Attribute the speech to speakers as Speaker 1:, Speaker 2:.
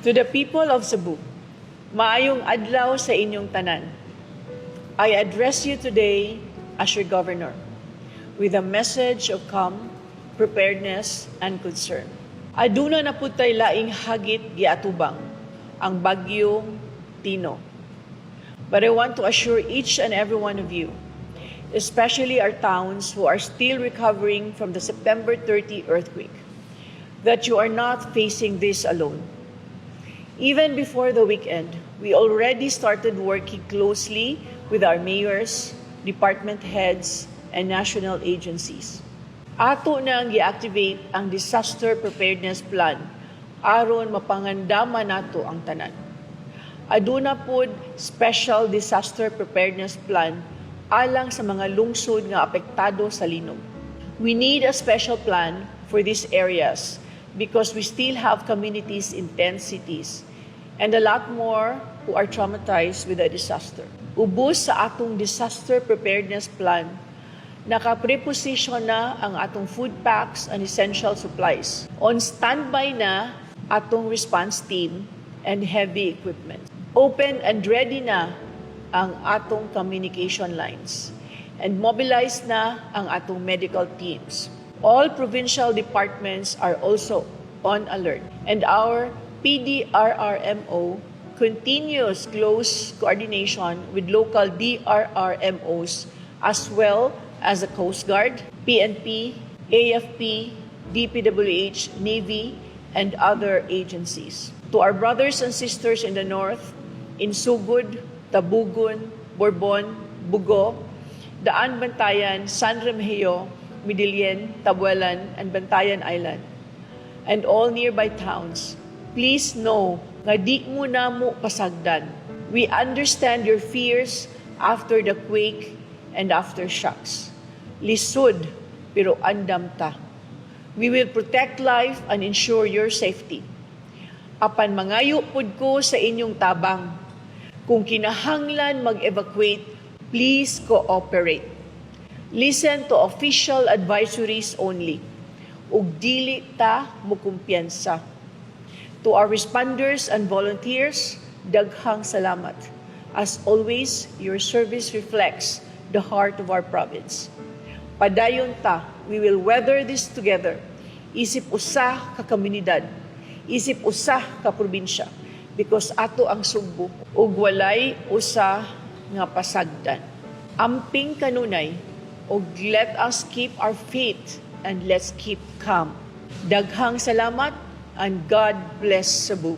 Speaker 1: To the people of Cebu, maayong adlaw sa inyong tanan. I address you today as your governor with a message of calm, preparedness, and concern. Aduna na pud tay laing hagit giatubang, ang Bagyong Tino. But I want to assure each and every one of you, especially our towns who are still recovering from the September 30 earthquake, that you are not facing this alone. Even before the weekend, we already started working closely with our mayors, department heads, and national agencies. Ato nang gi-activate ang disaster preparedness plan aron mapangandaman nato ang tanan. Aduna pod special disaster preparedness plan alang sa mga lungsod nga apektado sa linog. We need a special plan for these areas because we still have communities in 10 cities and a lot more who are traumatized with the disaster. Ubos sa atong disaster preparedness plan, naka-preposition na ang atong food packs and essential supplies. On standby na atong response team and heavy equipment. Open and ready na ang atong communication lines and mobilized na ang atong medical teams. All provincial departments are also on alert, and our PDRRMO continues close coordination with local DRRMOs as well as the Coast Guard, PNP, AFP, DPWH, Navy, and other agencies. To our brothers and sisters in the north, in Sugod, Tabogon, Borbon, Bogo, Daan Bantayan, San Remigio, Medellin, Tabuelan, and Bantayan Island, and all nearby towns, please know nga di mo namo pasagdan. We understand your fears after the quake and aftershocks. Lisod, pero andam ta. We will protect life and ensure your safety. Apan mangayo pud ko sa inyong tabang. Kung kinahanglan mag-evacuate, please cooperate. Listen to official advisories only. Ug dili ta mukumpiyansa. To our responders and volunteers, daghang salamat. As always, your service reflects the heart of our province. Padayon ta, we will weather this together. Isip usa ka komunidad, isip usa ka probinsya, because ato ang Sugbo ug walay usa nga pasagdan. Amping kanunay ug let us keep our faith and let's keep calm. Daghang salamat and God bless Cebu.